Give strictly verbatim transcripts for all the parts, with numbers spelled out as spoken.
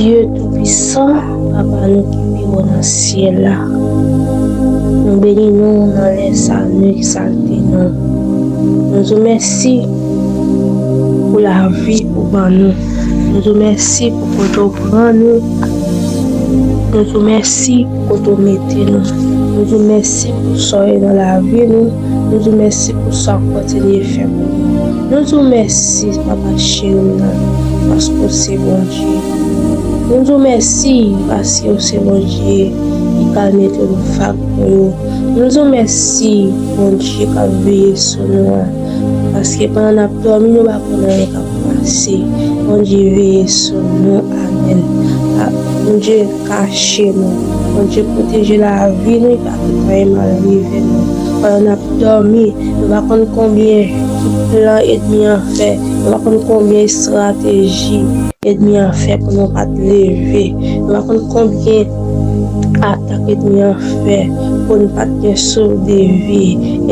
Dye Toupisan, Papa nou ki pi wo nan syèl la, nou beni nou nan lè sa, nou egzalte nou. Nou di w mèsi pou lavi ou ban nou. Nou di w mèsi pou kote w pran nou. Nou di w mèsi pou kote w mete nou. Nou di w mèsi pou sa w ye nan lavi nou. Nou di w mèsi pou sa w ap kontinye fè pou nou. Nou di w mèsi, Papa cheri m nan, paske w se Bondye. Nou di w mèsi, paske w se Bondye ki ka mete yon vag pou yo. Nou di w mèsi, Bondye k ap veye sou nou an. Paske pandan n ap dòmi, nou pa konn anyen k ap pase. Bondye veye sou nou. Amèn. A, Bondye kache nou. Bondye pwoteje lavi nou, pa kite anyen mal rive nou. Pandan n ap dòmi, nou pa konn konbyen plan ènmi an fè. Nou pa konn konbyen estrateji ènmi an fè pou nou pa t leve. Nou pa konn konbyen atak ènmi an fè pou n pa t gen souf de vi.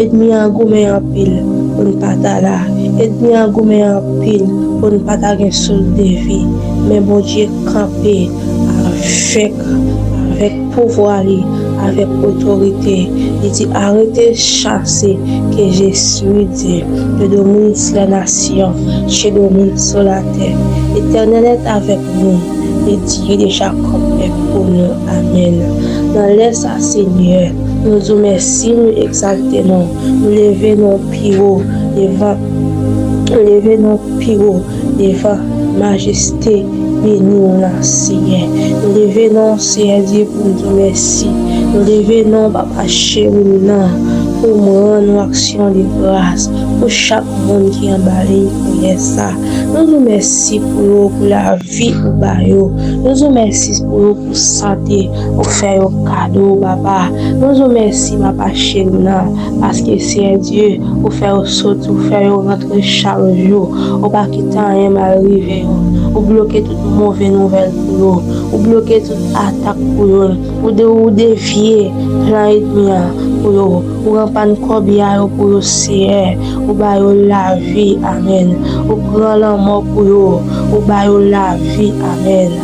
Ènmi an goumen anpil pou n pa ta la. Ènmi an goumen anpil pou n pa ta gen souf de vi. Men Bondye kanpe avèk, avèk pouvwa li, avèk otorite. Li di, arrêtez chasser, que je suis Dieu. Je domine sur les nations, je domine sur la terre. L'Éternel est avec nous. Li di, de Jakòb e pou nou. Amèn. Nan lè sa, Senyè, nou di w mèsi, nou egzalte non. Nou leve non pi wo devan, nou leve non pi wo devan majeste beni w la, Senyè. Nou leve non, Senyè Dye, pou n di w mèsi. Nou leve non, Papa cheri m nan, pou m rann ou aksyon de gras pou chak moun ki anba liy priyè sa. Nou di w mèsi pou yo, pou lavi ou ba yo. Nou di w mèsi pou yo, pou sante ou fè yo kado, Papa. Nou di w mèsi, Papa cheri m nan, paske, Senyè Dye, ou fè yo soti, ou fè yo rantre chak jou. Ou pa kite anyen mal rive yo. Ou bloke tout move nouvèl pou yo. Ou bloke tout atak pou yo. Ou de-, ou devye plan ènmi an pou yo. Ou ranpann kòbya yo pou yo, Senyè. Ou ba yo lavi. Amèn. Ou pran lanmò pou yo. Ou ba yo lavi. Amèn.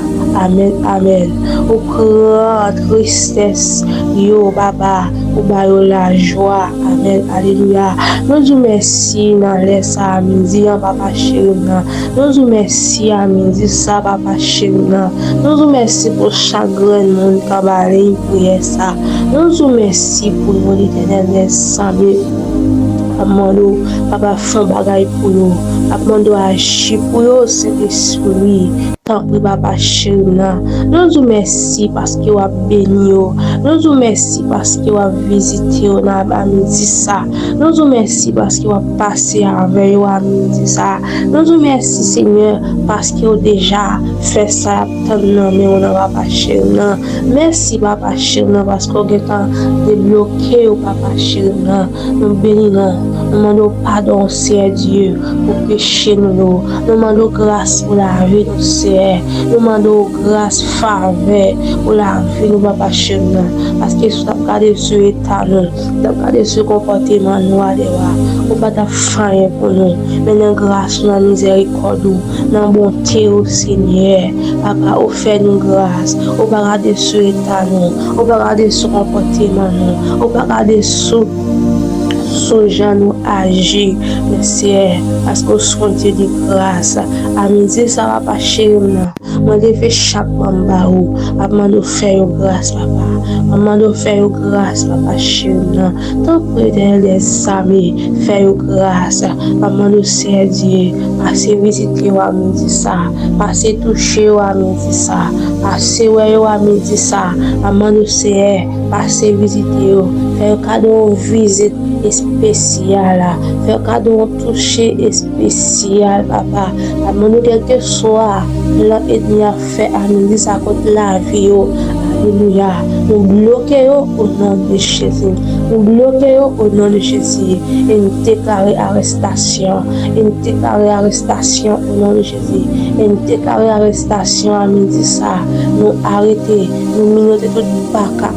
Amèn. Amèn. Ou pran tristès yo, Papa. Ou ba yo lajwa. Amèn. Alelouya. Nou di w mèsi nan lè sa a midi an, Papa cheri m nan. Nou di w mèsi a midi sa, Papa cheri m nan. Nou di w mèsi pou chak grenn moun k anba liy priyè sa. Nou di w mèsi pou yo, Letènèl dèzame. N ap mande w, Papa, fè yon bagay pou yo. N ap mande w aji pou yo, Sentespri. Tanpri, Papa cheri m nan. Nou di w mèsi paske w ap beni yo. Nou di w mèsi paske w ap vizite yo nan a midi sa. Nou di w mèsi paske w ap pase avè yo a midi sa. Nou di w mèsi, Senyè, paske w deja fè sa y ap tann nan men w nan, Papa cheri m nan. Mèsi, Papa cheri m nan, paske w gentan debloke yo, Papa cheri m nan. Nou beni non. Nou mande w padon, Senyè Dye, pou peche nou yo. Nou mande w gras pou lavi nou, Senyè. Nou mande w gras, favè pou lavi nou, Papa cheri m nan. Paske si w t ap gade sou eta nou, si w t ap gade sou konpòteman nou adewò, ou pa t ap fè anyen pou nou. Men nan gras ou, nan mizèrikòd ou, nan bonte ou, Senyè, Papa, ou fè nou gras. Ou pa gade sou eta nou. Ou pa gade sou konpòteman nou. Ou pa gade sou, sou jan nou aji. Men, Senyè, paske w se yon Dye de gras. A midi sa, Papa cheri m nan, mwen leve chak manm ba ou. M ap mande w fè yo gras, Papa. M ap mande w fè yo gras, Papa cheri m nan. Tanpri, Letènèl dèzame, fè yo gras. M ap mande w, Senyè Dye, pase vizite yo a midi sa. Pase touche yo a midi sa. Pase wè yo a midi sa. M ap mande w, Senyè, pase vizite yo. Fè yo kado yon vizit espesyal. Fè yo kado yon touche espesyal, Papa. M ap mande w, kèlkeswa plan ènmi an fè a midi sa kont lavi yo. Alelouya. Nou bloke yo o non de Jezi. Nou bloke yo o non de Jezi. E n deklare arèstasyon. E n deklare arèstasyon o non de Jezi. E n deklare arèstasyon a midi sa. Nou arete, nou menote tout baka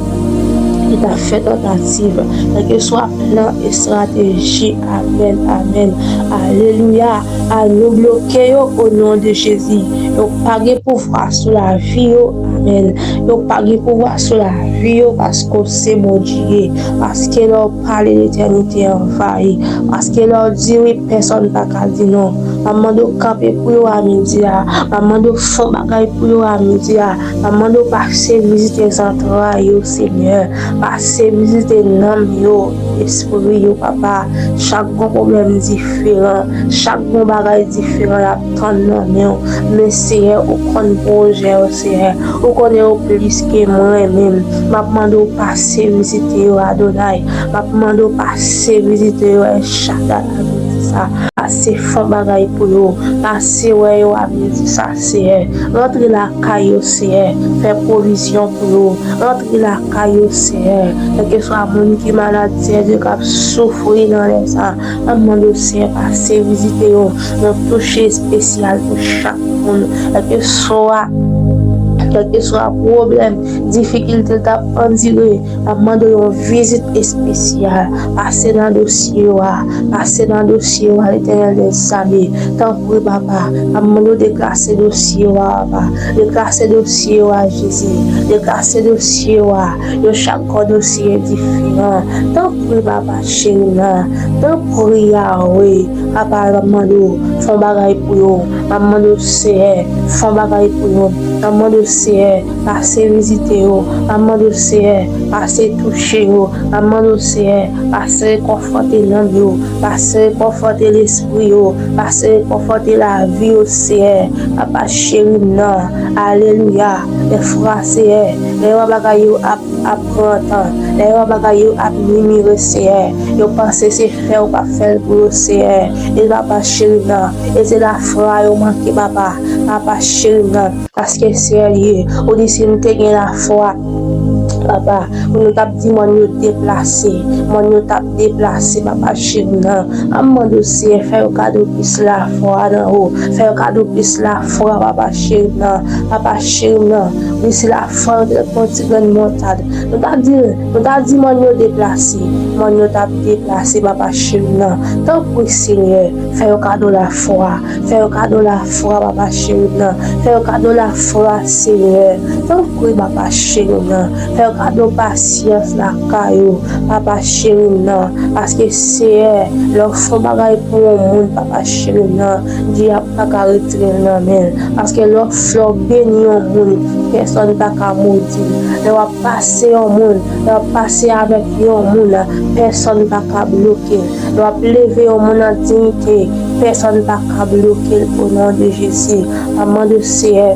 ki ta fè tantativ, kèlkeswa plan, estrateji. Amèn, amèn. Alelouya. A nou bloke yo o non de Jezi. Yo pa gen pouvwa sou lavi yo. Amèn. Yo pa gen pouvwa sou lavi yo paske w se Bondye. Paske lè w pale, letènite anvayi. Paske lè w di wi, pèsòn pa ka di non. M ap mande w kanpe pou yo a midi a. M ap mande w fè yon bagay pou yo a midi a. M ap mande w pase vizite zantray yo, Senyè. Pase vizite nanm yo, lespri yo, papa. Chak gon pwoblèm diferan, chak gon bagay diferan y ap tann nan men w. Men, Senyè, ou konn pwojè yo, Senyè. Ou konnen yo plis ke mwen menm. M ap mande w pase vizite yo, Adonay. M ap mande w pase vizite yo, El Shaddai, a midi sa. Pase fè yon bagay pou yo. Pase wè yo a midi sa, Seyè. Rantre lakay yo, Seyè. Fè pwovizyon pou yo. Rantre lakay yo, Seyè. Kèlkeswa moun ki malad, Seyè Dye, k ap soufri nan lè sa, m ap mande w, Seyè, pase vizite yo. Yon touche espesyal pou chak moun. Kèlkeswa, kèlkeswa pwoblèm, difikilte l t ap andire, m ap mande w yon vizit espesyal. Pase nan dosye yo a. Pase nan dosye yo a, Letènèl dèzame. Tanpri, papa. M ap mande w deklase dosye yo a, papa. Deklase dosye yo a, Jezi. Deklase dosye yo a. Yo chak gon dosye diferan. Tanpri, papa cheri m nan. Tanpri, Yawe. Papa, m ap mande w, fè yon bagay pou yo. M ap mande w, Seyè, fè yon bagay pou yo. M ap mande w, Seyè, pase vizite yo. M ap mande w, Seyè, pase touche yo. M ap mande w, Seyè, pase rekonfòte nanm yo. Pase rekonfòte lespri yo. Pase rekonfòte lavi yo, Seyè. Papa cheri m nan. Alelouya. Dèfwa, Seyè, lè yo bagay yo ap ap pran tan. Lè yo bagay yo ap mimire, Seyè. Yo panse se fè ou k ap fè l pou yo, Seyè. E papa cheri m nan. E se lafwa yo manke, papa. Papa cheri m nan. Paske, Seyè, ou di si m te gen lafwa, papa, pou nou t ap di mòn yo deplase. Mòn yo t ap deplase, papa cheri m nan. M ap mande w, Seyè, fè yo kado plis lafwa nan ou. Fè yo kado plis lafwa, papa cheri m nan. Papa cheri m nan. Ou di si lafwa yo te fè yon ti grenn montad. Nou ta di, nou ta di mòn yo deplase. Mòn yo t ap deplase, papa cheri m nan. Tanpri, Senyè, fè yo kado lafwa. Fè yo kado lafwa, papa cheri m nan. Fè yo kado lafwa, Senyè. Tanpri, papa cheri m nan. Fè yo kado pasyans lakay ou, papa cheri m nan. Paske, Seyè, lè w fè yon bagay pou yon moun, papa cheri m nan, dyab pa ka retire l nan men l. Paske lè w fè w beni yon moun, pèsòn pa ka modi l. Lè w ap pase yon moun, lè w ap pase avèk yon moun, pèsòn pa ka bloke l. Lè w ap leve yon moun an diyite, pèsòn pa ka bloke l o non de Jezi. M ap mande w, Seyè,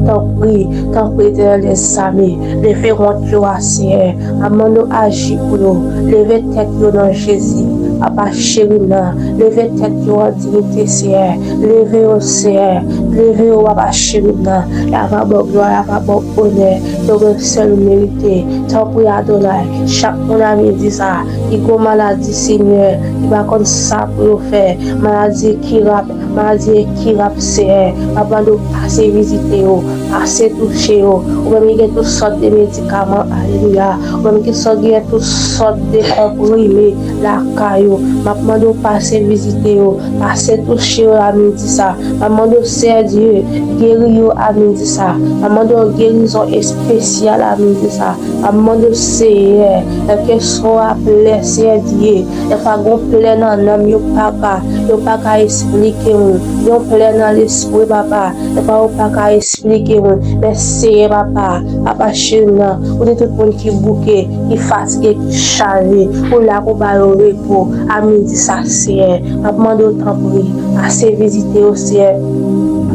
tanpri, tanpri, Etènèl dèzame, leve wont yo a, Seyè. M ap mande w aji pou yo. Leve tèt yo nan Jezi. Papa cheri m nan, leve tèt yo an diyite, Seyè. Leve yo, Seyè. Leve yo, papa cheri m nan. Y a va ba w glwa, y a va ba w onè. Yo gen sèl ou merite. Tanpri, Adonay, chak moun a midi sa, ki gon maladi, Senyè, ki pa konn sa pou yo fè. Maladi ki rap, maladi ki rap, Seyè. M ap mande w pase vizite yo, pase touche yo. Ou menm ki gen tout sòt de medikaman, alelouya. Ou menm ki sòt gen tout sòt de konprime lakay ou. M ap mande w pase vizite yo, pase touche yo a midi sa. M ap mande w, Seyè Dye, geri yo a midi sa. M ap mande w gerizon espesyal a midi sa. M ap mande w, Seyè, kèlkeswa plè, Seyè Dye, dèfwa gon plè nan nanm yo pa ka, yo pa ka esplike moun. Yon plè nan lespri, papa, dèfwa yo pa ka esplike moun. Men, Seyè, papa, papa cheri m nan, ou di tout moun ki bouke, ki fatige, ki chaje, ou la pou ba yo repo. A midi sa, Seyè, m ap mande w, tanpri, pase vizite yo, Seyè.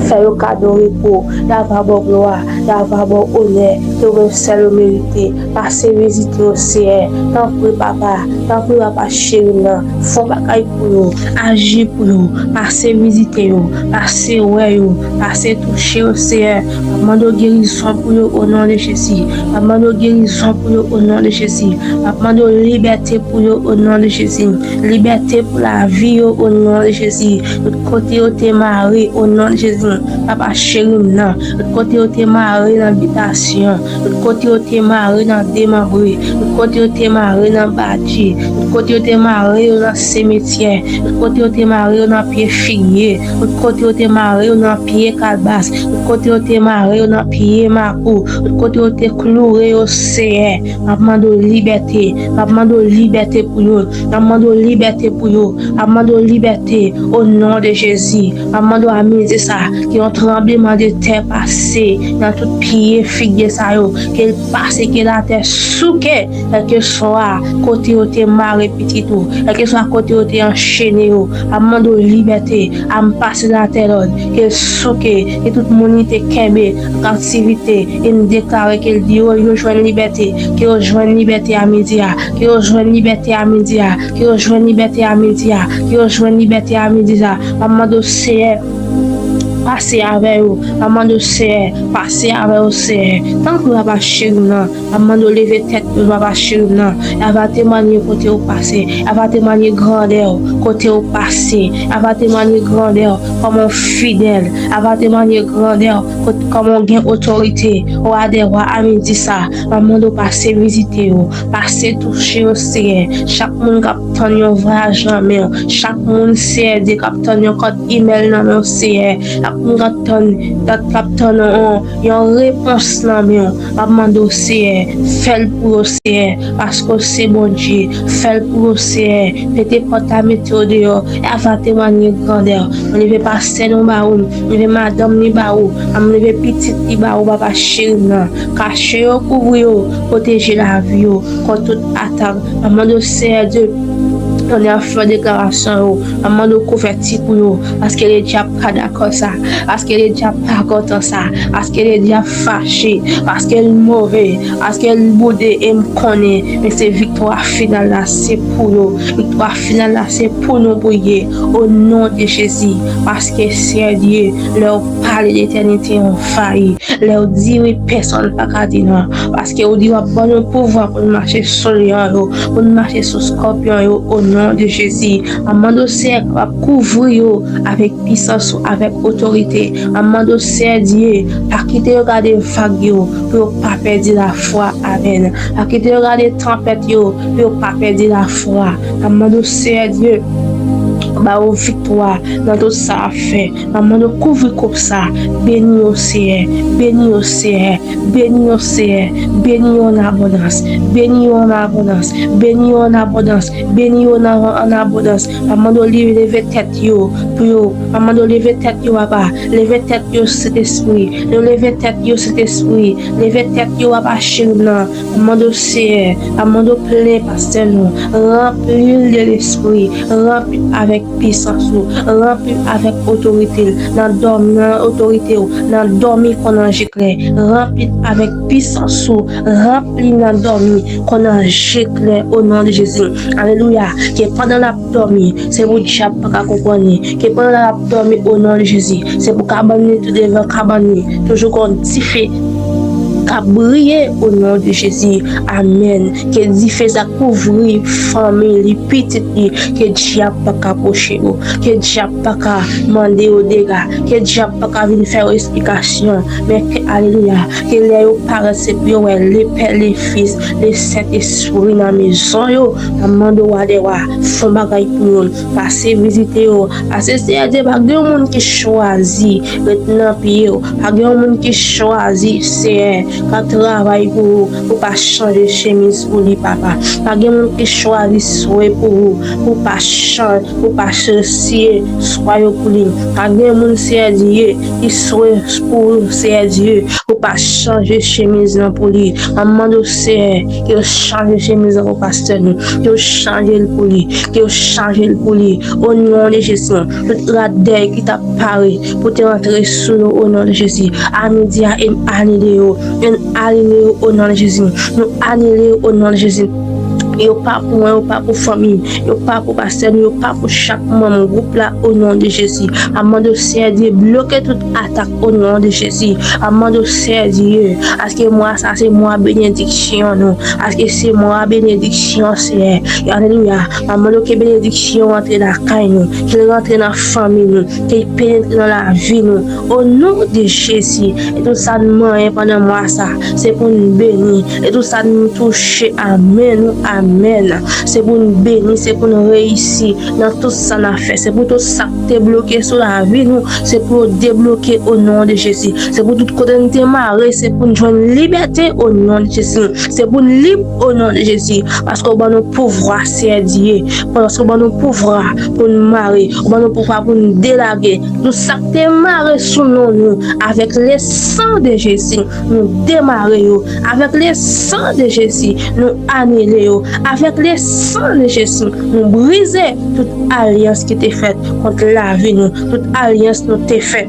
Fè yo kado repo. Y a va ba w glwa, y a va ba w onè ke ou menm sèl ou merite. Pase vizite yo, Seyè. Tanpri, papa. Tanpri, papa cheri m nan. Fè yon bagay pou yo. Aji pou yo. Pase vizite yo. Pase wè yo. Pase touche yo, Seyè. M ap mande w gerizon pou yo o non de Jezi. M ap mande w gerizon pou yo o non de Jezi. M ap mande w libète pou yo o non de Jezi. Libète pou lavi yo o non de Jezi. Tout kote yo te mare, o non de Jezi, papa cheri m nan. Tout kote yo te mare nan bitasyon. Tout kote yo te mare nan demanbre. Tout kote yo te mare nan badji. Tout kote yo te mare yo nan simetyè. Tout kote yo te mare yo nan pye figye. Tout kote yo te mare yo nan pye kalbas. Tout kote yo te mare yo nan pye makou. Tout kote yo te kloure yo, Seyè. M ap mande w libète. M ap mande w libète pou yo. M ap mande w libète pou yo. M ap mande w libète, o non de Jezi. M ap mande w a midi sa, ke yon tranbleman de tè pase nan tout pye figye sa yo, ke l pase, ke latè souke, kèlkeswa kote yo te mare pitit ou, kèlkeswa kote yo te anchene yo. M ap mande w libète, m ap pase latè lòd, ke l souke, ke tout moun li te kenbe an kaptivite, e m deklare ke l di yo, yo jwenn libète, ke yo jwenn libète a midi a, ke yo jwenn libète a midi a, ke yo jwenn libète a midi a, ke yo jwenn libète a midi a. M ap mande w, Seyè, pase avè yo. M ap mande w, Seyè, pase avè yo, Seyè. Tanpri, papa cheri m nan, m ap mande w leve tèt yo, papa cheri m nan. Ava temwanye kote w pase. Ava temwanye grandè w kote w pase. Ava temwanye grandè w kòman w fidèl. Ava temwanye grandè w kot-, kòman w gen otorite. Wa dè wa, a midi sa, m ap mande w pase vizite yo. Pase touche yo, Seyè. Chak moun k ap tann yon vwayaj nan men w. Chak moun, Seyè Dye, k ap tann yon kòd imèl nan men w, Seyè. Chak moun k ap tann, k ap, k ap tann yon, yon repons nan men w. M ap mande w, Seyè, fè l pou yo, Seyè, paske w se Bondye. Fè l pou yo, Seyè. Pete pòt la, mete yo deyò. Ava temwanye grandè w. M leve pastè nou ba ou. M leve madanm li ba ou. M leve pitit li ba ou, papa cheri m nan. Kache yo, kouvri yo, pwoteje lavi yo kont tout atak. M ap mande w, Seyè Dye, kounye a fè deklarasyon yo. M ap mande w kouvèti pou yo, paske ledyab pa dakò sa, paske ledyab pa kontan sa, paske ledyab fache, paske l move, paske l boude, e m konnen, men se viktwa final la, se pou yo. Viktwa final la, se pou nou pou l ye, o non de Jezi, paske, Seyè Dye, lè w pale, letènite anvayi. Lè w di wi, pèsonn pa ka di non. Paske w di w ap ban nou pouvwa pou n mache sou lyon yo, pou n mache sou skòpyon yo, o non de Jezi. M ap mande w, Seyè, kapab kouvri yo avèk pisans ou, avèk otorite. M ap mande w, Seyè Dye, pa kite yo gade vag yo pou yo pa pèdi lafwa. Amèn. Pa kite yo gade tanpèt yo pou yo pa pèdi lafwa. M ap mande w, Seyè Dye, ba yo viktwa nan tout sa y ap fè. M ap mande w kouvri koup sa. Beni yo, Seyè. Beni yo, Seyè. Beni yo, Seyè. Beni yo an abondans. Beni yo an abondans. Beni yo an abondans. Beni yo an, an abondans. M ap mande w li-, leve tèt yo pou yo. M ap mande w leve tèt yo, papa. Leve tèt yo, Sentespri. Leve tèt yo, Sentespri. Leve tèt yo, papa cheri m nan. M ap mande w, Seyè, m ap mande w plen pastè nou, ranpli l de Lespri, ranpli l avèk pisans ou, ranpli l avèk otorite l, nan dòmi, nan otorite w, nan dòmi kon nan je klè, ranpli l avèk pisans ou, ranpli l nan dòmi kon nan je klè, o non de Jezi. Alelouya. Ke pandan l ap dòmi, se pou dyab pa ka konprann li. Ke pandan l ap dòmi, o non de Jezi, se pou kabann li, tou devan kabann li, toujou gon dife k ap briye, o non de Jezi. Amèn. Ke dife sa kouvri fanmi li, pitit li. Ke dyab pa ka pwoche yo. Ke dyab pa ka mande yo dega. Ke dyab pa ka vin fè yo esplikasyon. Men ke, alelouya, ke lè yo parèt, se pou yo wè Lepè, Lefis, Lesentespri nan mezon yo. M ap mande w, Wa dè wa, fè yon bagay pou yo. Pase vizite yo. Pase, Seyè Dye, pa gen yon moun ki chwazi ret nan pye w. Pa gen yon moun ki chwazi, Seyè, k ap travay pou ou, pou pa chanje chemiz pou li, papa. Pa gen moun ki chwazi swe pou ou, pou pa chan-, pou pa ch-, siye swa yo pou li. Pa gen moun, Seyè Dye, ki swe pou ou, Seyè Dye, pou pa chanje chemiz lan pou li. M ap mande w, Seyè, ke yo chanje chemiz lan pou pastè nou. Ke yo chanje l pou li. Ke yo chanje l pou li. O non de Jezi, tout radèy ki t ap pare pou te antre sou nou, o non de Jezi. A midi a, e m anile yo. E m anile yo, o non de Jezi. Nou anile yo, o non de Jezi. Yo pa pou mwen, yo pa pou fanmi m, yo pa pou pastè nou, yo pa pou chak manm gwoup la, o non de Jezi. M ap mande w, Seyè, debloke tout atak, o non de Jezi. M ap mande w, Seyè Dye, paske mwa sa se mwa benediksyon nou, paske se mwa benediksyon, Seyè. Alelouya. M ap mande w ke benediksyon antre lakay nou, ke l rantre nan fanmi nou, ke l penetre nan lavi nou. O non de Jezi, e tout sa n manyen pandan mwa sa, se pou n beni. E tout sa n touche, amèn ou amèn. Se pou n beni, se pou n reyisi nan tout sa n ap fè. Se pou tout sa k te bloke sou lavi nou, se pou yo debloke o non de Jezi. Se pou tout kote n te mare, se pou n jwenn libète o non de Jezi. Se pou n lib o non de Jezi. Paske w ban nou pouvwa, Seyè Dye. Paske w ban nou pouvwa pou n mare. Ou ban nou pouvwa pou n delage. Tout sa k te mare sou non nou, avèk le san de Jezi, nou demare yo. Avèk le san de Jezi, nou anile yo. Avèk le san de Jezi, nou brize tout alyans ki te fèt kont lavi nou. Tout alyans nou te fè,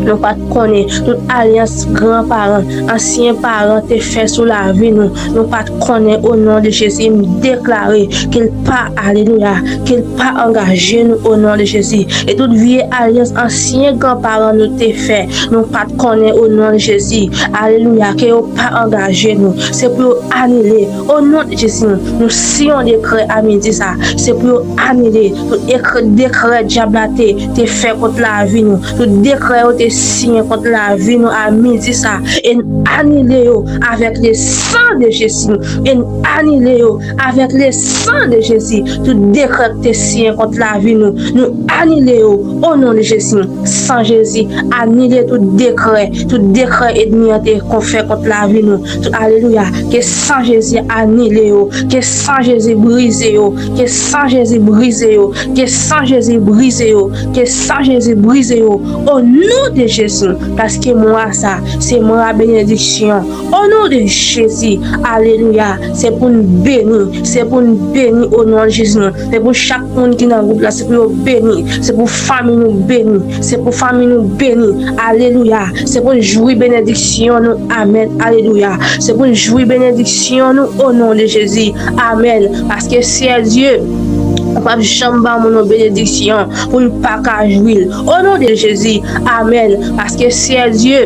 nou pa t konnen. Tout alyans granparan, ansyen paran te fè sou lavi nou, nou pa t konnen. O non de Jezi, m deklare ke l pa, alelouya, ke l pa angaje nou o non de Jezi. E tout vye alyans ansyen granparan nou te fè, nou pa t konnen o non de Jezi. Alelouya, ke yo pa angaje nou. Se pou yo anile o non de Jezi. Nou siyen yon dekrè a midi sa. Se pou yo anile tout ekr- dekrè dyab la te, te fè kont lavi nou. Tout dekrè yo te siyen kont lavi nou a midi sa. E n anile yo avèk le san de Jezi. E n anile yo avèk le san de Jezi. Tout dekrè ki te siyen kont lavi nou, nou anile yo o non de Jezi. San Jezi, anile tout dekrè, tout dekrè ènmi an te konn fè kont lavi nou. Tout, alelouya, ke san Jezi anile yo, ke san Jezi brize yo, ke san Jezi brize yo, ke san Jezi brize yo, ke san Jezi brize yo, o non de Jezi. Paske mwa sa, se mwa benediksyon. O non de Jezi, alelouya, se pou n beni, se pou n beni o non de Jezi. Se pou chak moun ki nan gwoup la, se pou yo beni, se pou fanmi nou beni, se pou fanmi nou beni, alelouya, se pou n jwi benediksyon nou, amèn, alelouya, se pou n jwi benediksyon nou o non de Jezi, amèn, paske Seyè Dye, ou p ap janm ba moun yon benediksyon pou l pa ka jwi l, o non de Jezi, amèn, paske Seyè Dye,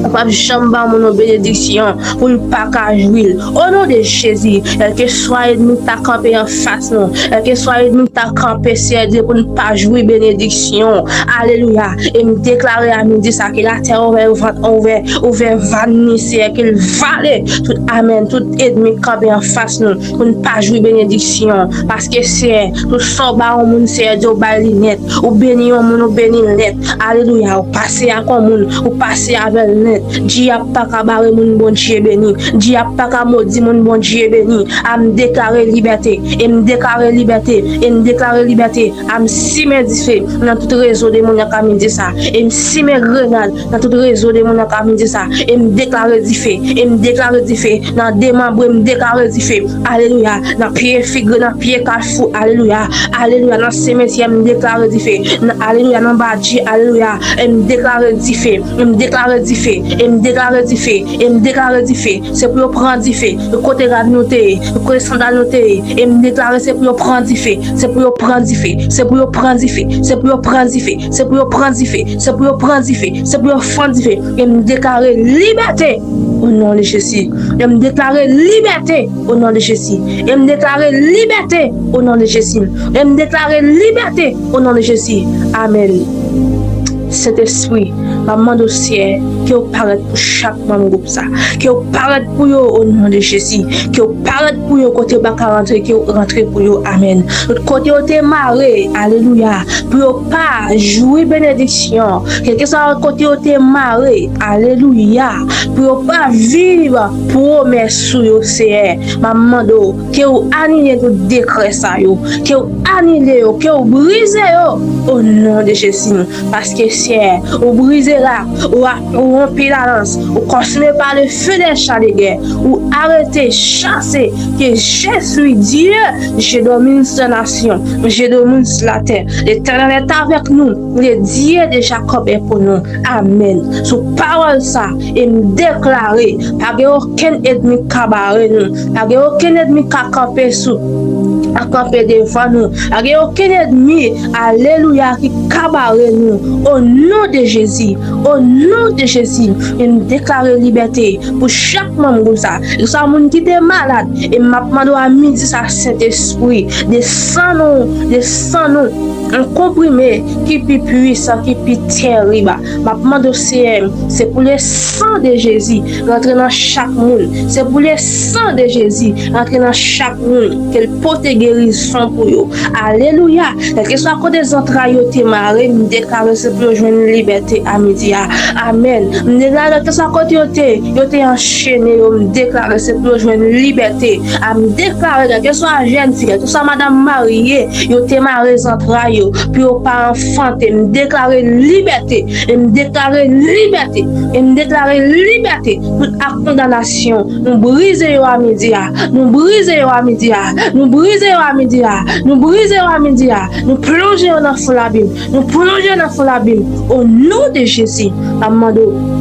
ou p ap janm ba moun yon benediksyon pou l pa ka jwi l. O non de Jezi, kèlkeswa ènmi ta kanpe anfas nou, kèlkeswa ènmi ta kanpe, Seyè Dye, pou n pa jwi benediksyon. Alelouya. E m deklare a midi sa ke latè ouvè, vant ouvè, ouvè vàn ni, Seyè, ke l vale tout, amèn, tout ènmi k kanpe anfas nou, pou n pa jwi benediksyon. Paske, Seyè, tout sa w ba yon moun, Seyè Dye, ou ba li nèt. Ou beni yon moun, ou beni l nèt. Alelouya. Ou pase ak yon moun, ou pase avè l nèt. Dyab pa ka bare moun Bondye beni. Dyab pa ka modi moun Bondye beni. A m deklare libète. E m deklare libète. E m deklare libète. A m simen dife nan tout rezo demonya a midi sa. E m simen grenad nan tout rezo demonya a midi sa. E m deklare dife. E m deklare dife. Nan demanbre, m deklare dife. Alelouya. Nan pye fig, nan pye kafou. Alelouya. Alelouya. Nan simetyè, m deklare dife. Nan, alelouya. Nan badji, alelouya. E m deklare dife. E m deklare dife. E m deklare dife. E m deklare dife. Se pou yo pran dife. Kote rad nou te ye, kote sandal nou te ye. E m deklare se pou yo pran dife. Se pou yo pran dife. Se pou yo pran dife. Se pou yo pran dife. Se pou yo pran dife. Se pou yo pran dife. Se pou yo pran dife. E m deklare libète o non de Jezi. E m deklare libète o non de Jezi. E m deklare libète o non de Jezi. E m deklare libète o non de Jezi. Amèn. Sentespri, m ap mande w, Seyè, ke w parèt pou chak manm gwoup sa. Ke w parèt pou yo o non de Jezi. Ke w parèt pou yo kote yo pa ka rantre, ke w rantre pou yo. Amèn. Tout kote yo te mare, alelouya, pou yo pa jwi benediksyon. Kèlkeswa kote yo te mare, alelouya, pou yo pa viv pwomès ou yo, Seyè. M ap mande w, ke w anile tout dekrè sa yo. Ke w anile yo, ke w brize yo o non de Jezi. Paske, Seyè, ou brize rak, ou a, ou Konpilans, ou konsime pa le feu des chars de guerre, ou arete, chase, que je suis Dieu, je domine sur nation, je domine sur la terre. L'Éternel est avec nous, le Dieu de Jacob est pour nous. Amèn. Sou pawòl sa, e m deklare, pa gen okenn ènmi k ka bare nou, pa gen okenn ènmi k ka kanpe sou, ka kanpe devan nou, pa gen okenn ènmi, alelouya, ki ka bare nou. O non de Jezi, o non de Jezi, e m deklare libète pou chak manm gwoup sa. Kèlkeswa moun ki te malad, e m ap mande w a midi sa, Sentespri, desann ou, desann ou, yon konprime ki pi pwisan, ki pi terib. M ap mande w, Seyè, se pou le sang de Jésus rantre nan chak moun. Se pou le sang de Jésus rantre nan chak moun. Ke l pote gerizon pou yo. Alelouya. Kèlkeswa kote zantray yo te mare, m deklare se pou yo jwenn libète a midi a. Amèn. M deklare kèlkeswa kote yo te, yo te anchene yo, m deklare se pou yo jwenn libète. A m deklare kèlkeswa jèn fi, kèlkeswa madanm marye, yo te mare zantray yo pou yo pa anfante. M deklare libète. E m deklare libète. E m deklare libète. Tout ak kondanasyon, nou brize yo a midi a. Nou brize yo a midi a. Nou brize yo a midi a. Nou brize yo a midi a. Nou plonje yo nan fon labim. Nou plonje yo nan fon labim. O non de Jezi, m ap mande w,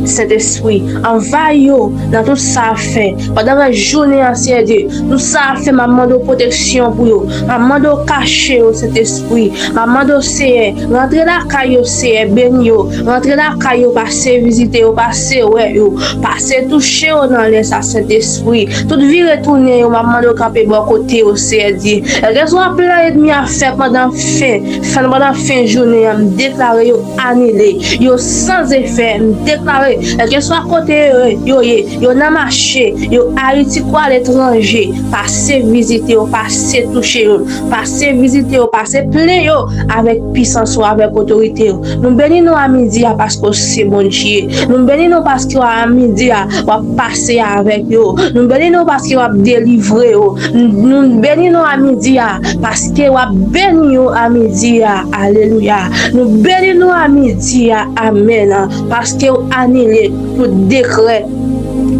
Sentespri, anvayi yo nan tout sa y ap fè. Pandan rès jounen an, Seyè Dye, tout sa y ap fè, m ap mande w pwoteksyon pou yo. M ap mande w kache yo, Sentespri. M ap mande w, Seyè, rantre lakay yo, Seyè, beni yo. Rantre lakay yo, pase vizite yo, pase wè yo. Pase touche yo nan lè sa, Sentespri. Tout vire tounen yo, m ap mande w kanpe bò kote yo, Seyè Dye. Kèlkeswa plan ènmi a fè pandan fen, fen, pandan fen jounen an, m deklare yo anile. Yo san efè, m deklare, kèlkeswa kote yo, yo ye, yo nan mache, yo Ayiti kou aletranje, pase vizite yo, pase touche yo, pase vizite yo, pase plen yo avèk pisans ou, avèk otorite ou. Nou beni non a midi a paske w se Bondye. Nou beni non paske a midi a w ap pase avèk yo. Nou beni non paske w ap delivre yo. Nou beni non a midi a paske w ap beni yo a midi a. Alelouya. Nou beni non a midi a. Amèn. Paske w anile tout dekrè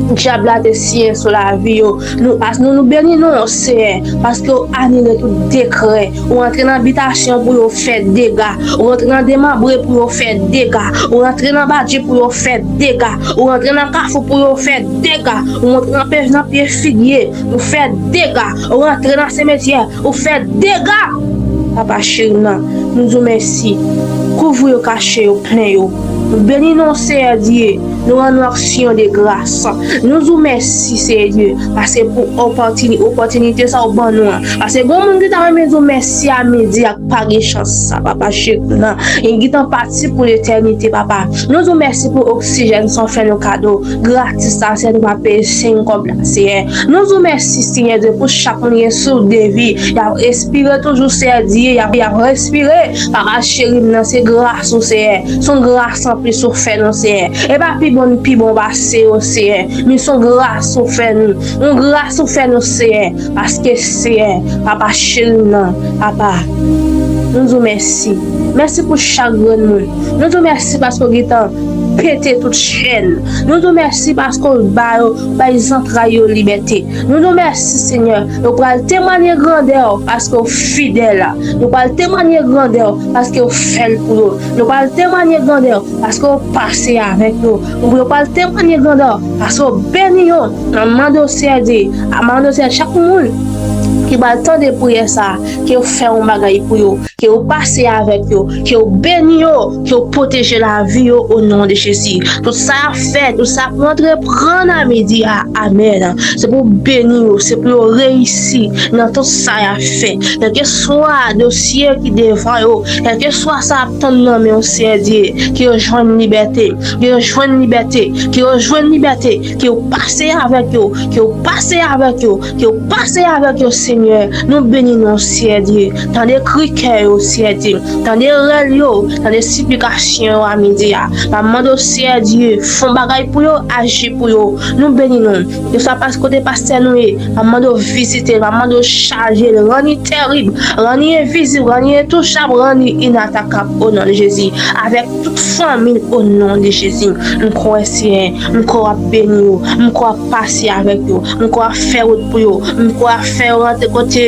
dyab la te siyen sou lavi yo. Nou, pas, nou, nou beni non, Seyè, paske w anile tout dekrè. Ou rantre nan bitasyon pou yo fè dega. Ou rantre nan demanbre pou yo fè dega. Ou rantre nan badji pou yo fè dega. Ou rantre nan kafou pou yo fè dega. Ou rantre nan pye, nan pye figye, ou fè dega. Ou rantre nan simetyè, ou fè dega. Papa cheri m nan, nou di w mèsi. Kouvri yo, kache yo, plen yo. Nou beni non, Seyè Dye. Nou rann ou aksyon de gras. Nou di w mèsi, Seyè Dye, paske pou opòtini-, opòtinite sa w ban nou an. Paske gon moun ki ta renmen di w mèsi a midi a, pa gen chans sa, papa cheri m nan. Li gentan pati pou letènite, papa. Nou di w mèsi pou oksijèn sa w fè nou kado gratis la, Seyè, nou pa peye senk kòb la, Seyè. Nou di w mèsi, Seyè Dye, pou chak moun gen souf de vi. Y ap respire toujou, Seyè Dye, y ap, y ap respire. Papa cheri m nan, se gras ou, Seyè. Se yon gras anplis ou fè nou, Seyè. E pa pi bon, pi bon pase yo, Seyè. Men se yon gras ou fè nou. Yon gras ou fè nou, Seyè. Paske, Seyè, papa cheri m nan, papa, nou di w mèsi. Mèsi pou chak grenn moun. Nou di w mèsi paske w gentan pete tout chèn. Nou di w mèsi paske w ba yo, bay zantray yo libète. Nou di w mèsi, Senyè. Nou pral temwanye grandè w paske w fidèl. Nou pral temwanye grandè w paske w fè l pou yo. Nou pral temwanye grandè w paske w pase avèk yo. Nou pral temwanye grandè w paske w beni yo. Nan mande w, Seyè Dye, a mande w, Seyè, chak moun ki pral tande priyè sa, ke w fè yon bagay pou yo, ke w pase avèk yo, ke w beni yo, ke w pwoteje lavi yo, o non de Jezi. Tout sa y ap fè, tout sa y ap antreprann a midi a, amèn. Se pou w beni yo, se pou yo reyisi nan tout sa y ap fè. Kèlkeswa dosye ki devan yo, kèlkeswa sa y ap tann nan men w, Seyè Dye, ke yo jwenn libète, ke yo jwenn libète, ke yo jwenn libète, ke w pase avèk yo, ke w pase avèk yo, ke w pase avèk yo, Senyè. Senyè, nou beni non, Seyè Dye. Tande kri kè yo, Seyè Dye. Tande rèl yo, tande siplikasyon yo a midi a. M ap mande w, Seyè Dye, fè yon bagay pou yo, aji pou yo. Nou beni non. Yo sa pas kote pastè nou ye. M ap mande w vizite l, m ap mande w chaje l, rann li terib, rann li envizib, rann li entouchab, rann li inatakab, o non de Jezi. Avèk tout fanmi l, o non de Jezi. M kwè, Seyè, m kwè w ap beni yo, m kwè w ap pase avèk yo, m kwè w ap fè wout pou yo, m kwè w ap fè yo rantre kote,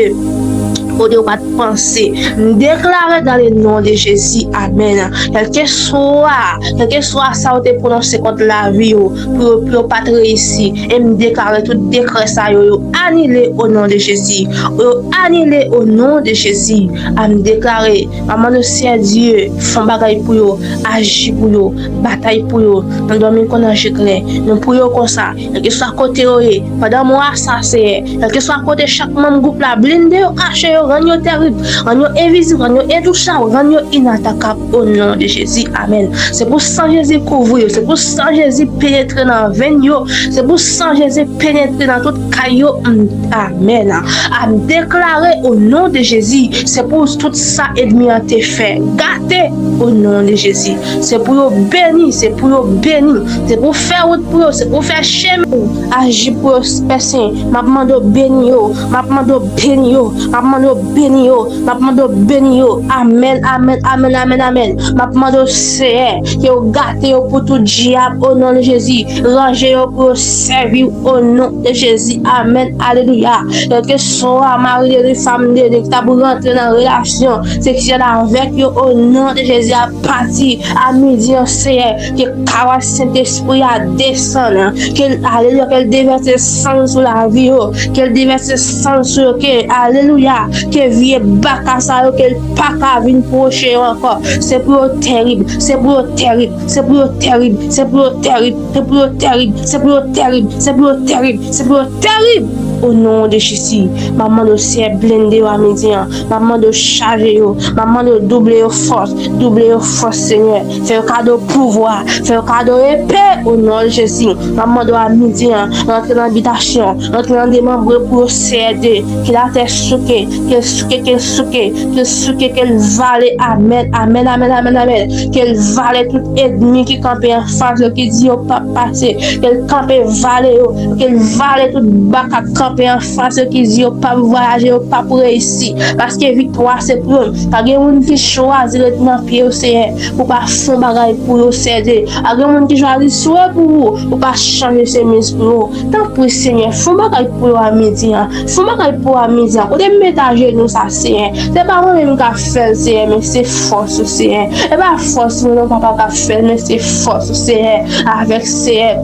kote yo pa t panse. M deklare dans le nom de Jésus, amèn. Kèlkeswa, kèlkeswa sa yo te pwononse kont lavi yo, pou yo, pou yo pa t reyisi. E m deklare tout dekrè sa yo, yo anile o non de Jezi. Yo anile o non de Jezi. A m deklare, m ap mande w, Seyè Dye, fè yon bagay pou yo, aji pou yo, batay pou yo. Nan dòmi kon anje klè. Nou priye w konsa, kèlkeswa kote yo ye, pandan mwa sa, Seyè, kèlkeswa kote chak manm gwoup la, blende yo, kache yo, rann yo terib, rann yo envizib, rann yo entouchab, rann yo inatakab, o non de Jezi, amèn. Se pou san Jezi kouvri yo, se pou san Jezi penetre nan venn yo, se pou san Jezi penetre nan tout kay yo, mm, amèn. A m deklare o non de Jezi, se pou tout sa ènmi an te fè, gate o non de Jezi. Se pou yo beni, se pou yo beni, se pou fè wout pou yo, se pou fè chemen pou aji pou yo, Pè Sen. M ap mande w beni yo, m ap mande w beni yo, m ap mande w beni yo, m ap mande w beni yo. Amèn, amèn, amèn, amèn, amèn. M ap mande w, Seyè, ke w gate yo pou tout dyab, o non de Jezi. Ranje yo pou yo sèvi w, o non de Jezi. Amèn, alelouya. Kèlkeswa mari de li, fanm de li, ki t ap rantre nan relasyon seksyèl avèk yo, o non de Jezi, a pati a midi an, Seyè, ke kawas Sentespri a desann, ke l, alelouya, ke l devèse san l sou lavi yo, ke l devèse san l sou yo, ke, alelouya, ke vye baka sa yo, ke l pa ka vin pwoche yo ankò. Se pou yo terib, se pou yo terib, se pou yo terib, se pou yo terib, se pou yo terib, se pou yo terib, se pou yo terib, se pou yo terib. O non de Jezi, m ap mande w, Seyè, blende yo a midi an. M ap mande w chaje yo. M ap mande w double yo fòs, double yo fòs, Senyè. Fè yo kado pouvwa, fè yo kado epe, o non de Jezi. M ap mande w a midi an, rantre nan bitasyon, rantre nan demanbre pou yo, Seyè Dye. Ke latè souke, ke l souke, ke l souke, ke l souke, ke l vale. Amèn, amèn, amèn, amèn, amèn. Ke l vale tout ènmi ki kanpe anfas yo, ki di yo p ap pase. Ke l kanpe vale yo, ke l vale tout baka k kanpe anfas yo, ki di yo p ap vwayaje, yo p ap reyisi. Paske viktwa se pou yo. Pa gen moun ki chwazi ret nan pye yo, Seyè, pou pa fè yon bagay pou yo, Seyè Dye. Pa gen moun ki chwazi swe pou ou, pou pa chanje chemiz pou yo. Tanpri, Senyè, fè yon bagay pou yo a midi an. Fè yon bagay pou yo a midi an. Kote m met ajenou sa, Senyè? Se pa mwen menm k ap fè l, Senyè, men se fòs ou, Senyè. E pa fòs mwen non, papa, k ap fè l, men se fòs ou, Senyè. Avèk, Senyè,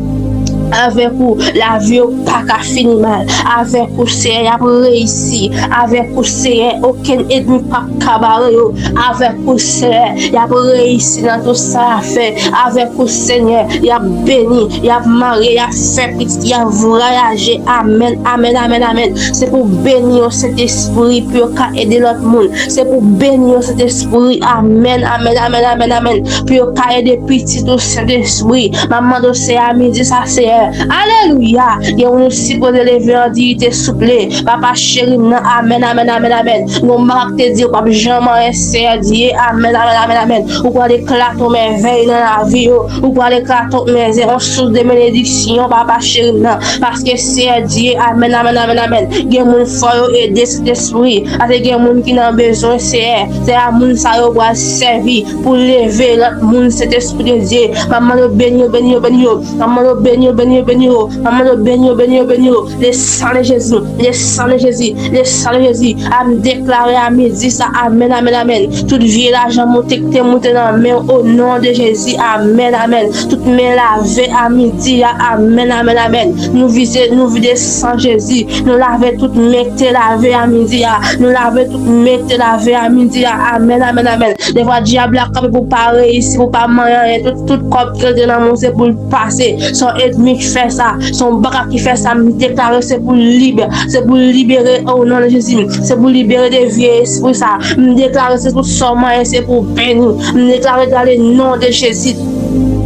avèk ou, lavi yo pa ka fini mal. Avèk ou, Senyè, y ap reyisi. Avèk ou, Senyè, okenn ènmi p ap ka bare yo. Avèk ou, Senyè, y ap reyisi nan tout sa y ap fè. Avèk ou, Senyè, y ap beni, y ap marye, y ap fè pitit, y ap vwayaje. Amèn, amèn, amèn, amèn. Se pou beni yo, Sentespri, pou yo ka ede lòt moun. Se pou beni yo, Sentespri. Amèn, amèn, amèn, amèn, amèn. Pou yo ka ede pitit ou, Sentespri. M ap mande w, Seyè, a midi sa, Seyè. Alelouya! Gen moun ou sipoze leve an diyite, souple. Papa cheri m nan, amèn, amèn, amèn, amèn. Gon baka k te di w p ap janm anyen, Seyè Dye, amèn, amèn, amèn, amèn. Ou pral eklate yon mèvèy nan lavi yo. Ou pral eklate yon mèvèy, yon sous de benediksyon, papa cheri m nan. Paske Seyè Dye, amèn, amèn, amèn, amèn. Gen moun fò yo ede, Sentespri. Paske gen moun ki nan bezwen, Seyè. Se a moun sa yo pral sèvi pou leve lòt moun, Sentespri de Dye. M ap mande w beni yo, beni yo, beni yo. M ap mande w beni yo, beni yo, beni yo. M ap mande w beni yo, beni yo, beni yo. Le sang de Jésus, le sang de Jésus, le sang de Jésus. A m deklare a midi sa, amèn, amèn, amèn. Tout vye lajan moute ki te moute nan men w, o non de Jezi, amèn, amèn. Tout men lave a midi a, amèn, amèn, amèn. Nou vize, nou vide san Jezi. Nou lave tout men ki te lave a midi a. Nou lave tout men ki te lave a midi a. Amèn, amèn, amèn. Defwa dyab la kanpe pou pa reyisi, pou pa manyen anyen. Tout, tout kòb ke l te nan men w, se pou l pase. Se yon ènmi ki fè sa. Se yon baka ki fè sa. M deklare se pou l libè. Se pou l libere o non de Jezi. Se pou l libere de vye espri sa. M deklare se tout sa w manyen, se pou w beni. M deklare dans le nom de Jésus.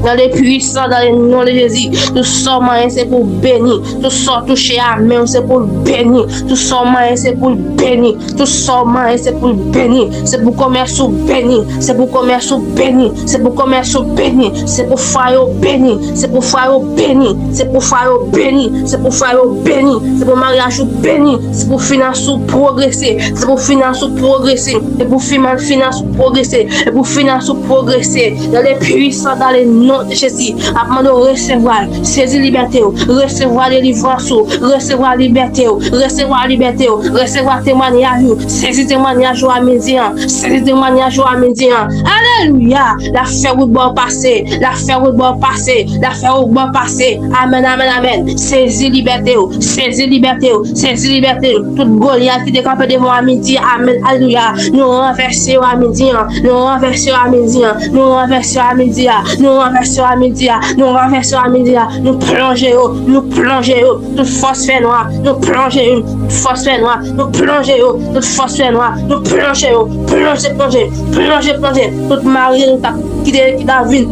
Dans le puissant, dans le nom de Jésus. Tout sa w manyen, se pou beni. Tout sa w touche a men w, se pou l beni. Tout sa w manyen, se pou l beni. Tout sa w manyen, se pou l beni. Se pou komès ou beni. Se pou komès ou beni. Se pou komès ou beni. Se pou fwaye w beni. Se pou fwaye w beni. Se pou fwaye w beni. Se pou fwaye w beni. Se pou maryaj ou beni. Se pou finans ou pwogrese. Se pou finans ou pwogrese. Se pou finan- finans ou pwogrese. Se pou finans ou pwogrese. Dans le puissant, dans le nom de Jésus. M ap mande w resevwa l. Sezi libète w. Resevwa delivrans ou. Resevwa libète w. Resevwa libète w. Resevwa temwanyaj ou. Sezi temwanyaj ou a midi an. Sezi temwanyaj ou a midi an. Alelouya! L ap fè wout ba w pase. L ap fè wout ba w pase. L ap fè wout ba w pase. Amèn, amèn, amèn. Sezi libète w. Sezi libète w. Sezi libète w. Tout Golyat ki te kanpe devan w a midi an. Amèn, alelouya. Nou ranvèse yo a midi an. Nou ranvèse yo a midi an. Nou ranvèse yo a midi an. Nou ranvèse yo a midi an. Nou ranvèse yo a midi an. Nou plonje yo. Nou plonje yo. Tout fòs fènwa. Nou plonje yo. Tout fòs fènwa. Nou plonje yo. Tout fòs fènwa. Nou plonje yo. Plonje, plonje. Plonje, plonje. Tout mari nou t ap kite ki ta vin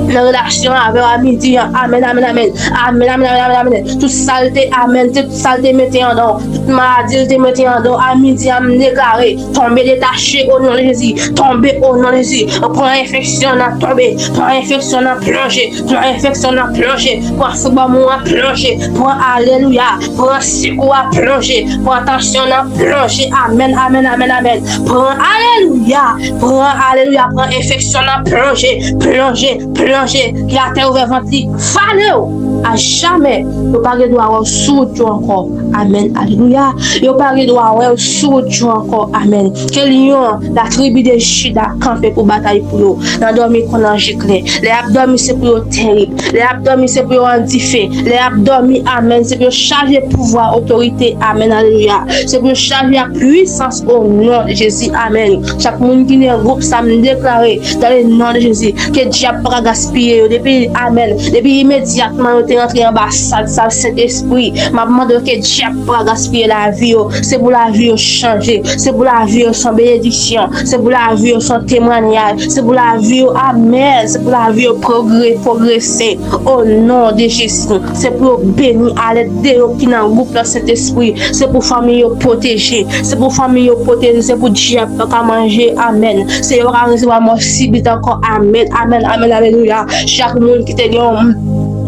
nan relasyon avè w a midi an. Amèn, amèn, amèn. Amèn, amèn, amèn, amèn, amèn. Tout salte, amèn. Tout salte mete andan w. Tout maladi l te mete andan w a midi an, m deklare. Tonbe detache o non de Jezi. Tonbe o non de Jezi. Pran enfeksyon nan tonbe. Pran enfeksyon nan plonje. Pran enfeksyon nan plonje. Pran fibwòm ou an plonje. Pran alelouya. Pran sik ou a plonje. Pran tansyon nan plonje. Amèn, amèn, amèn, amèn. Pran alelouya. Pran alelouya. Pran enfeksyon nan plonje. Plonje. Plonje. Ki latè ouvè vant li. Vale w. A jamè. Yo pa gen dwa wè w sou wout yo ankò. Amèn. Alelouya. Yo pa gen dwa wè w sou wout yo ankò. Amèn. Ke lyon, latribi de Jida, kanpe pou batay pou yo. Nan dòmi kon nan je klè. Lè y ap dòmi, se pou yo terib. Lè y ap dòmi, se pou yo an dife. Lè y ap dòmi, amèn, se pou yo chaje pouvwa, otorite. Amèn. Alelouya. Se pou yo chaje ak pwisans o non de Jezi. Amèn. Chak moun ki nan gwoup sa, m deklare, dans le nom de Jésus, ke dyab pa ka gaspiye yo. Depi, amèn. Depi imedyatman yo te rantre anba sad sa, Sentespri, m ap mande w ke dyab pa ka gaspiye lavi yo. Se pou lavi yo chanje. Se pou lavi yo se yon benediksyon. Se pou lavi yo se yon temwanyaj. Se pou lavi yo, amèn. Se pou lavi yo pwogre-, pwogrese. O non de Jezi. Se pou yo beni alèt de yo ki nan gwoup la, Sentespri. Se pou fanmi yo pwoteje. Se pou fanmi yo pwoteje. Se pou dyab pa ka manje. Amèn. Se yo pa ka resevwa mò sibit ankò. Amèn. Amèn. Amèn. Alelouya. Chak moun ki te gen yon,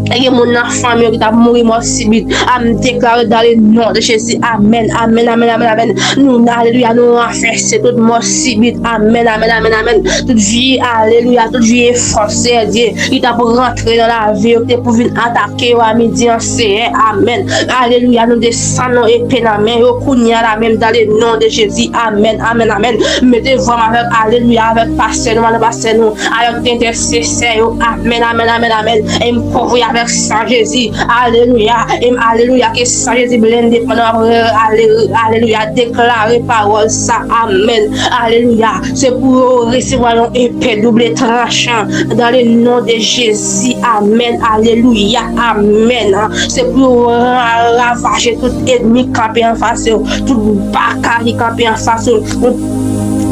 te gen moun nan fanmi yo ki t ap mouri mò sibit. A m deklare dans le nom de Jésus. Amèn. Amèn. Amèn. Amèn. Amèn. Nou, alelouya, nou ranvèse tout mò sibit. Amèn. Amèn. Amèn. Amèn. Tout vye, alelouya, tout vye fòs, Seyè Dye, ki t ap rantre nan lavi yo, ki te pou vin atake yo a midi an, Seyè. Amèn. Alelouya, nou desann nou epe nan men yo kounye a la menm, dans le nom de Jésus. Amèn, amèn, amèn. Mete vwa m avèk, alelouya, avèk pastè nou, madan pastè nou, avèk entèsesè yo. Amèn, amèn, amèn, amèn. E m kouvri avèk san Jezi. Alelouya. E m, alelouya, ke san Jezi blende pandan m ap, ale-, alelouya, deklare pawòl sa. Amèn. Alelouya. Se pou yo resevwa yon epe double tranchan dans le nom de Jésus. Amèn. Alelouya. Amèn. Se pou yo ra-, ravaje tout enmi kanpe anfas yo, tout baka ki kanpe anfas yo, tout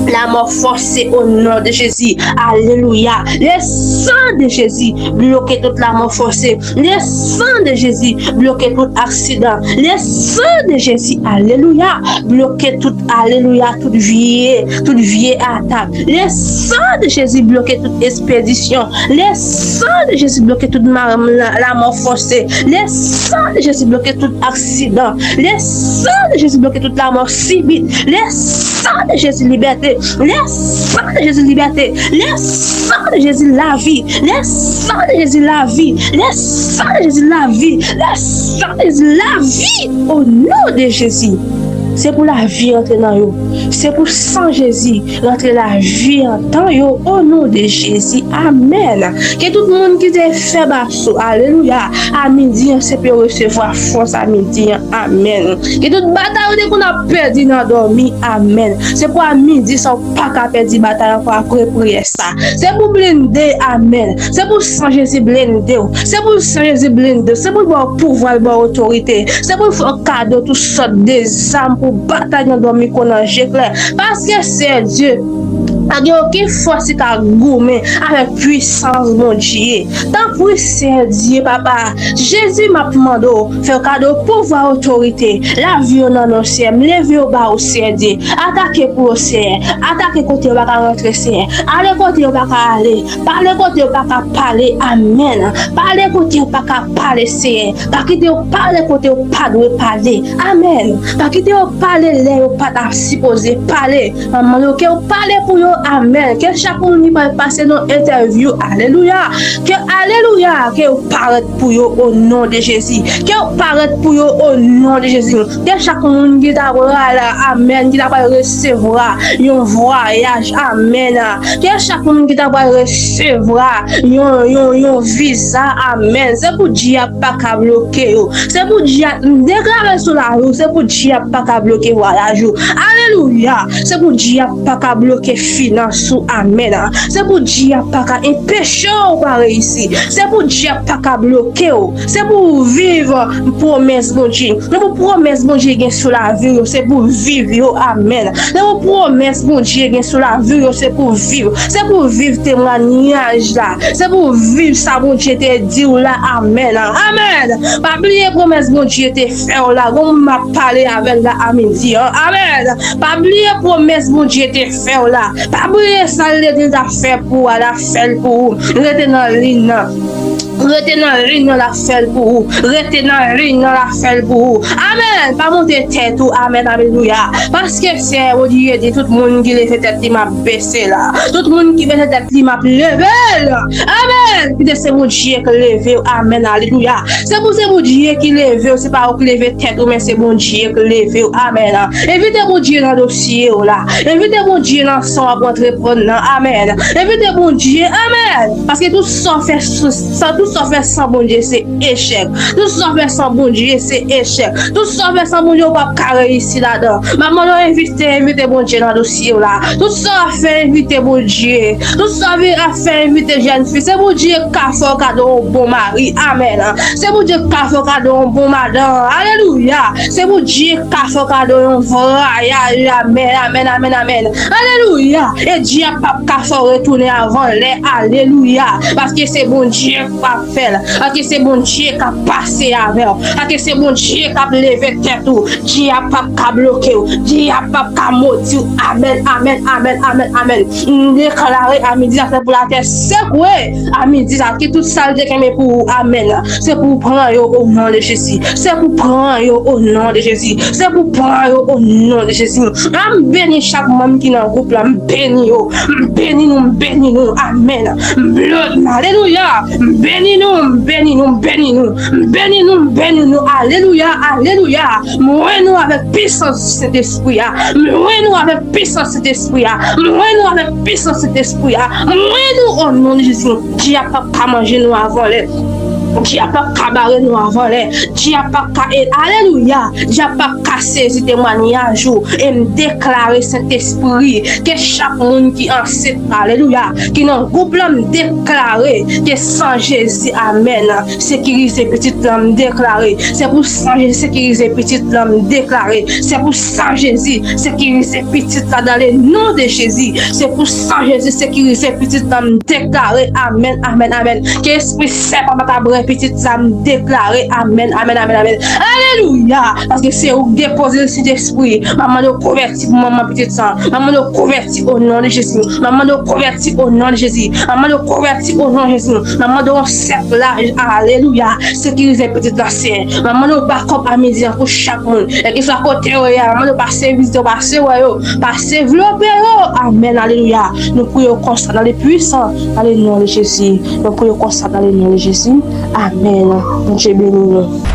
lamò fòse o non de Jezi. Alelouya. Le san de Jezi bloke tout lamò fòse. Le san de Jezi bloke tout aksidan. Le san de Jezi, alelouya, bloke tout, alelouya, tout vye, tout vye atak. Le san de Jezi bloke tout espedisyon. Le san de Jezi bloke tout ma-, la-, lamò fòse. Le san de Jezi bloke tout aksidan. Le san de Jezi bloke tout lamò sibit. Le san de Jezi libète. Le san de Jezi libète. Le san de Jezi lavi. Le san de Jezi lavi. Le san de Jezi lavi. Le san de Jezi lavi. O non de Jezi. Se pou lavi antre nan yo. Se pou san Jezi rantre lavi antan yo. O non de Jezi. Amèn. Ke tout moun ki te fè baso, alelouya, a midi an, se pou yo resevwa fòs a midi an. Amèn. Ke tout batay ou te konn ap pèdi nan dòmi. Amèn. Se pou a midi sa ou pa ka pèdi batay ankò apre priyè sa. Se pou blende, amèn. Se pou san Jezi blende w. Se pou san Jezi blende w. Se pou l ba w pouvwa, l ba w otorite. Se pou l fè w kado tout sòt de zam pou batay nan dòmi kon nan je klè. Paske Seyè Dye, Pa gen okenn fòs ki ka goumen avèk pwisans Bondye. Tanpri, Seyè Dye, Papa, Jezi, m ap mande w, fè w kado pouvwa, otorite, lavi yo nan non, Seyè. M leve yo ba ou, Seyè Dye. Atake pou yo, Seyè. Atake kote yo pa ka rantre, Seyè. Ale kote yo pa ka ale. Pale kote yo pa ka pale. Amèn. Pale kote yo pa ka pale, Seyè. Pa kite yo pale kote yo pa dwe pale. Amèn. Pa kite yo pale lè yo pa ta sipoze pale. Manman yo, ke w pale pou yo. Amèn. Ke chak moun ki pral pase nan entèvyou, alelouya, ke, alelouya, ke w parèt pou yo, o non de Jezi. Ke w parèt pou yo, o non de Jezi. Ke chak moun ki ta pral, amèn, ki ta pral resevwa yon vwayaj, amèn. Ke chak moun ki ta pral resevwa yon, yon, yon viza, amèn. Se pou dyab pa ka bloke yo. Se pou dyab, m deklare sou lavi w, se pou dyab pa ka bloke vwayaj ou. Alelouya! Se pou dyab pa ka bloke finans ou, amèn. Se pou dyab pa ka enpeche w pa reyisi. Se pou dyab pa ka bloke w. Se pou w viv pwomès Bondye. Se pou pwomès Bondye gen sou lavi w yo, se pou w viv yo, amèn. Se pou pwomès Bondye gen sou lavi w yo, se pou w viv. Se pou w viv temwanyaj la. Se pou w viv sa Bondye te di w la, amèn. Amèn. Pa bliye pwomès Bondye te fè w la. Gon m ap pale avè l la a midi an. Amèn. Pa bliye pwomès Bondye te fè w la. Pa bliye sa l te di l t ap fè pou w a, l ap fè l pou ou. Rete nan liy nan. Rete nan liy nan, l ap fè l pou ou. Rete nan liy nan, l ap fè l pou ou. Amèn. Pa monte tèt ou. Amèn. Alelouya. Paske Seyè Bondye di tout moun ki leve tèt li, m ap bese l. Tout moun ki bese tèt li, m ap leve l. Amèn. Kite se Bondye k leve w. Amèn. Alelouya. Se pou se Bondye ki leve w, se pa ou k leve tèt ou, men se Bondye k leve w. Amèn. Envite Bondye nan dosye w la. Envite Bondye nan sa w ap antreprann nan. Amèn. Envite Bondye. Amèn. Paske tout sa w fè s-, sa, tout sa w fè san Bondye se echèk. Tout sa w fè san Bondye se echèk. Tout sa w fè san Bondye, ou p ap ka reyisi ladan. M ap mande w envite, envite Bondye nan dosye w la. Tout sa w ap fè, envite Bondye. Tout sa w ap fè, envite jèn fi. Se Bondye k ka fè w kado yon bon mari. Amèn. Se Bondye k ka fè w kado yon bon madanm. Alelouya. Se Bondye k ka fè w kado yon vwayaj. Amèn, amèn, amèn, amèn. Alelouya. E dyab p ap ka fè w retounen avan lè. Alelouya. Paske se Bondye k ap fè l. Paske se Bondye k ap pase avè w. Paske se Bondye k ap leve tèt ou. Dyab p ap ka bloke w. Dyab p ap ka modi w. Amèn, amèn, amèn, amèn, amèn. M deklare a midi sa, se pou latè sekwe. A midi sa, ki tout sa l te kenbe pou ou. Amèn. Se pou w pran yo o non de Jezi. Se pou w pran yo o non de Jezi. Se pou w pran yo o non de Jezi. A m beni chak manm ki nan gwoup la. M beni yo. M beni nou, m beni nou. Amèn. M blo-, alelouya. M beni nou, m beni nou, m beni nou. M beni nou, m beni nou. Alelouya, alelouya. M wè nou avèk pisans Sentespri a. M wè nou avèk pisans Sentespri a. M wè nou avèk pisans Sentespri a. M wè nou o non de Jezi. Dyab p ap ka manje nou avan lè. Dyab p ap ka bare nou avan lè. Dyab p ap ka e-, alelouya. Dyab p ap ka sezi temwanyaj ou. E m deklare Sentespri ke chak moun ki ansent, alelouya, ki nan gwoup la, m deklare ke san Jezi, amèn, sekirize pitit la, m deklare. Se pou san Jezi sekirize pitit la, m deklare. Se pou san Jezi sekirize pitit la dans le nom de Jésus. Se pou san Jezi sekirize pitit la, m deklare. Amèn, amèn, amèn. Ke espri sèpan pa ka bwè pitit sa, m deklare. Amèn, amèn, amèn, amèn. Alelouya. Paske se ou k depoze l, Sentespri. M ap mande w konvèti pou manman pitit sa. M ap mande w konvèti o non de Jezi. M ap mande w konvèti o non de Jezi. M ap mande w konvèti o non de Jezi. M ap mande w yon sèk laj. Alelouya. Sekirize pitit la, Seyè. M ap mande w bakòp a midi an pou chak moun. Kèlkeswa kote yo ye a, m ap mande w pase vizite yo, pase wè yo, pase vlope yo. Amèn, alelouya. Nou priye w konsa dans le puissant, dans le nom de Jésus. Nou priye w konsa dans le nom de Jésus. Amèn. Bondye beni nou.